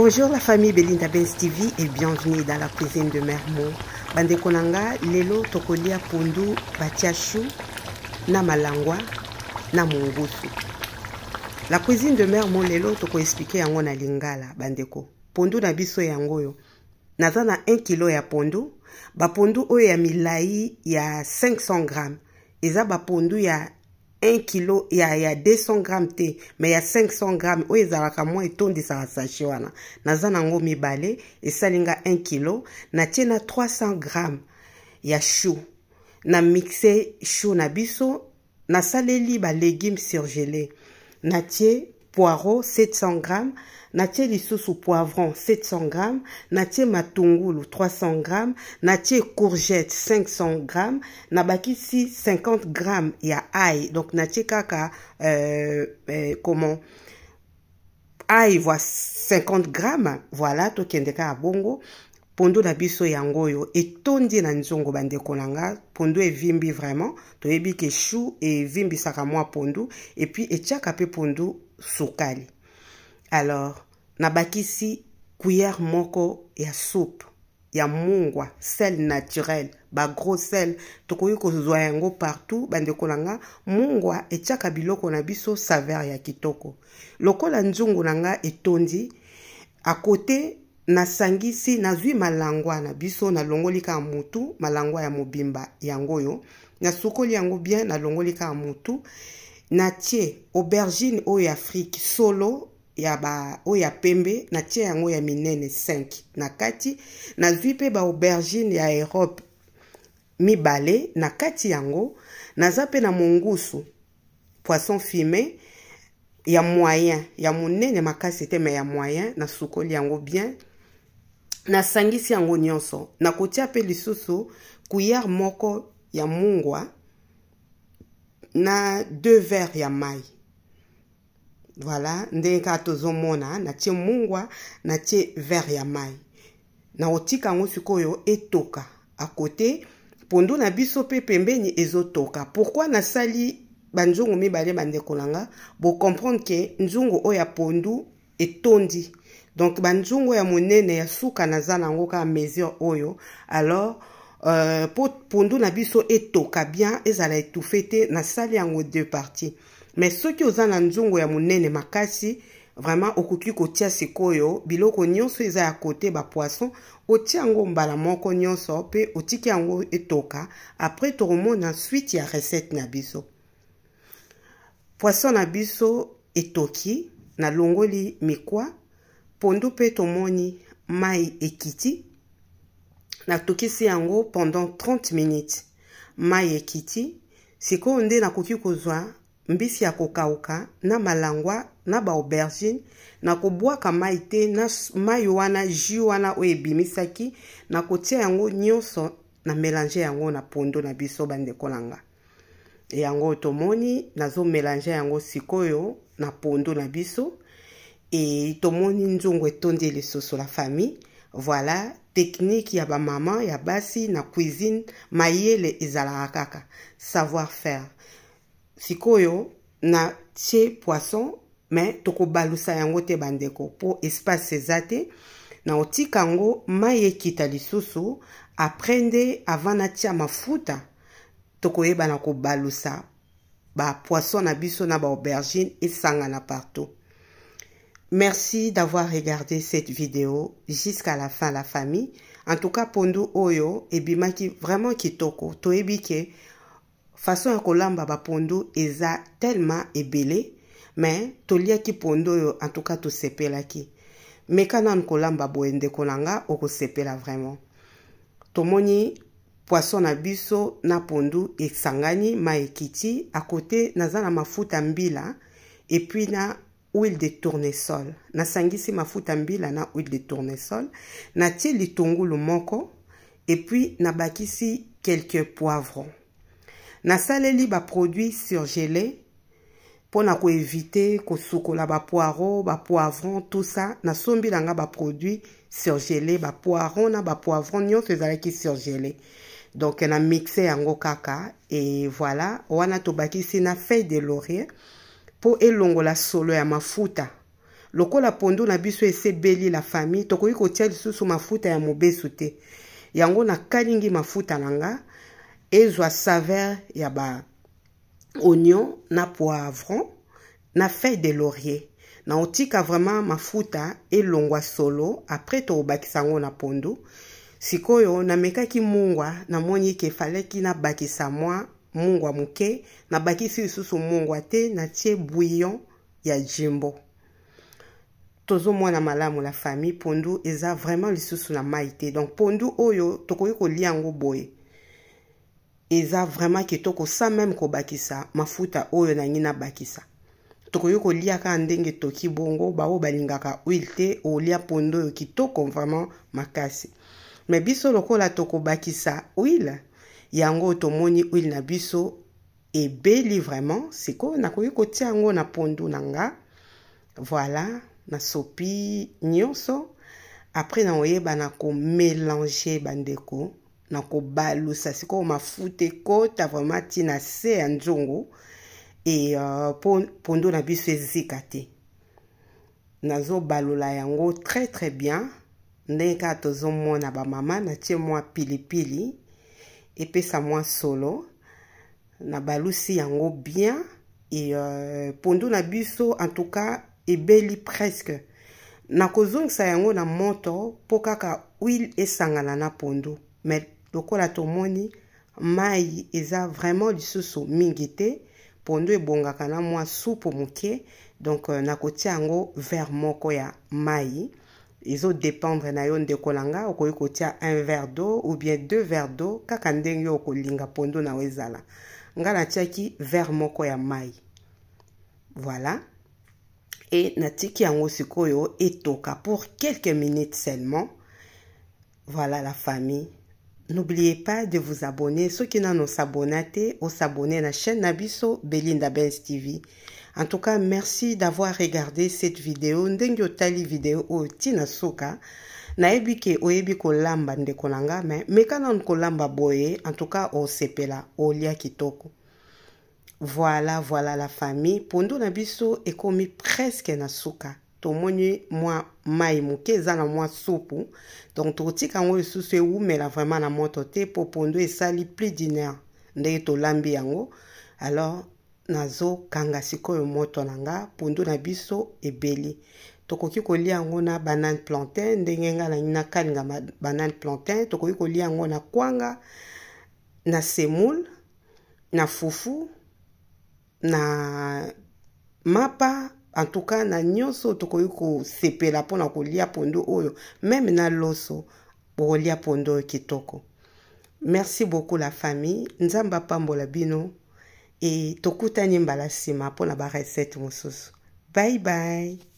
Bonjour la famille Belinda Benz TV et bienvenue dans la cuisine de Mermont. Bandeko na nga lelo tokolia pondu batia chou na malangwa na mungusu. La cuisine de Mermont lelo toko expliquer yango na lingala bandeko. Pondu na biso yango oyo. Naza na 1 kilo ya pondu, ba pondu oyo ya milayi ya 500 grammes. Eza ba pondu ya 1 kilo ya 200 grammes te, mais ya 500 grammes oyo ezalaka mwa etondisaka sachet wana. Naza nango mibale, esali nga 1 kilo, natie na 300 grammes ya chou. Na mixe chou na biso, nasaleli ba légumes surgelés. Natie poireau 700 grammes, natie lisusu poivron 700 grammes, natie matungulu 300 grammes, natie courgette 500 grammes, nabakisi 50 grammes ya ail. Donc natie kaka comment ail voix 50 grammes, voilà tokende kaka bongo. Pondu na biso yango oyo etondi na nzongo bandeko na nga, pondu evimbi vraiment, toyebi ke chou evimbisaka mwa pondu et puis etiaka pe pondu sukali. Alors nabakisi cuillère moko ya soupe ya mungwa, sel naturel, ba gros sel tokoki kozwa yango partout bandeko na nga. Mungwa etiaka biloko na biso saveur ya kitoko. Lokola nzungu na nga etondi à côté, nasangisi nazwi malangwa na biso, nalongoli kaka mutu, malangwa ya mobimba yango oyo nasukoli yango bien, nalongoli kaka mutu, natie aubergine oyo ya Afrique solo ya ba oyo ya pembe, natie yango ya minene 5 na kati, nazwi pe ba aubergine ya Europe mibale na kati yango, naza pe na mongusu poisson fumé ya moyen, ya monene makasi te mais ya moyen, nasukoli yango bien, nasangisi yango nyonso, nakotia pe lisusu cuillère moko ya mungwa na 2 verres ya mai. Voilà, ndenge kaka tozomona, natie mungwa, natie verre ya mai. Na otika yango sikoyo etoka à côté, pondu na biso pe pembeni ezotoka. Pourquoi nasali banzungu mibale bandeko na nga? Bo comprendre que nzungu oyo ya pondu etondi. Donc banzungu ya monene ya suka naza nango kaka mesure oyo. Alors po pondu na biso etoka bien, ezala étouffé te, nasali yango deux parties. Mais soki oza na nzungu ya monene makasi, vraiment okoki kotia sikoyo biloko nyonso eza ya côté ba poisson, otia yango mbala moko nyonso pe otiki yango etoka. Après tokomona suite ya recette na biso. Poisson na biso etoki, nalongoli mikwa, pondu pe tomoni mai ekiti, natokisi yango pendant 30 minutes. Mai ekiti, sikoyo nde nakoki kozwa mbisi ya kokauka na malangwa na ba aubergine, nakobwaka mai te, na mai wana jus wana oyo ebimisaki, nakotia yango nyonso na mélanger yango na pondu na biso bandeko na nga. Yango tomoni nazo mélanger yango sikoyo na pondu na biso e tomoni nzungu etondi lisusu la famille. Voilà technique ya ba mama ya basi na cuisine, mayele ezalaka kaka savoir faire. Sikoyo na tie poisson mais tokobalusa yango te bandeko po espace eza te, na otika yango mai ekita lisusu. Après nde avant natia mafuta tokoyeba na kobalusa ba poisson na biso na ba aubergine esangana partout. Merci d'avoir regardé cette vidéo jusqu'à la fin la famille. En tout cas pondu oyo ebimaki vraiment kitoko. Toyebi ke façon ya kolamba ba pondu eza tellement ebele, mais toliaki pondu oyo en tout cas tosepelaki. Meka nanu kolamba boye ndeko na nga, okosepela vraiment. Tomoni poisson na biso na pondu esangani, mai ekiti. À côté naza na mafuta mbila et puis na huile de tournesol. Nasangisi mafuta mbila na huile de tournesol, natie litungulu moko et puis nabakisi quelques poivrons. Nasaleli ba produits surgelés mpona koevite kosukola ba poireaux, ba poivrons, tout ça. Nasombi nanga ba produits surgelés, ba poireaux na ba poivrons nyonso ezalaki surgelé. Donc na mixe yango kaka et voilà. Wana tobakisi na feuille de laurier po elongola solo ya mafuta. Lokola pondu na biso esebeli, la famille, tokoki kotia lisusu mafuta ya mobesu te. Yango nakalingi mafuta na nga ezwa saveur ya ba oignon na poivron na feuille de laurier. Na otika vraiment mafuta elongwa solo, après tokobakisa yango na pondu. Sikoyo namekaki mungwa, namoni ke falaki nabakisa mwa mungwa moke. Nabakisi lisusu mungwa te, natie bouillon ya Jumbo. Tozomona malamu, la famille, pondu eza vraiment lisusu na mai te. Donc pondu oyo tokoki kolia yango boye, eza vraiment kitoko, sans même kobakisa mafuta oyo nangi nabakisa. Tokoki kolia kaka ndenge toki bongo. Baoyo balingaka huile te, olia pondu oyo kitoko vraiment makasi. Mais biso lokola tokobakisa huile, yango tomoni huile na biso ebeli vraiment. Sikoyo nakoki kotia yango na pondu na nga. Voilà, nasopi nyonso. Après na oyeba na komélanger, bandeko, na kobalusa. Sikoyo mafuta ekota vraiment ntina se ya nzungu e pondu na biso ezika te. Nazobalola yango très très bien, ndenge kaka tozomona bamama. Natie mwa pilipili, epesa mwa solo. Nabalusi yango bien e pondu na biso en tout cas ebeli presque. Nakozongisa yango na moto mpo kaka huile esangana na pondu. Mais lokola tomoni mai eza vraiment lisusu mingi te, pondu ebongaka na mwa supu moke. Donc nakotia yango verre moko ya mai. Ezodépendre na yo, ndeko na nga, okoki kotia un verre d'eau ou bien deux verres d'eau, kaka ndenge okolinga pondu na yo ezala. Nga natiaki verre moko ya mai. Voilà, e natiki yango sikoyo etoka pour quelques minutes seulement. Voilà, la famille, n'oubliez pas de vous abonner. Soki nano os'abonner te, os'abonner na chaîne na biso Belinda Benz TV. En tout cas, merci d'avoir regardé cette vidéo. Ndenge otali vidéo oyo ntina suka, nayebi ke oyebi kolamba, ndeko na nga. Mais meka nanu kolamba boye, en tout cas osepela, olia kitoko. Voilà, la famille, pondu na biso ekomi presque na suka. Tomoni mwa mai moke, eza na mwa supu. Donc tokotika yango lisusu ewumela vraiment na moto te, mpo pondu esali plus d'une heure ndenge tolambi yango. Alors nazokanga sikoyo moto na nga. Pondu na biso ebeli, tokoki kolia yango na banane plantain, ndenge nga nangi nakalinga banane plantain. Tokoki kolia yango na kwanga, na semoule, na fufu, na mapa, en tout cas na nyonso tokoki kosepela mpona kolia pondu oyo. Même na loso bokolia pondu oyo kitoko. Merci beaucoup, la famille. Nzambe apambola bino e tokutani mbala nsima mpona barecette mosusu. Bye bye.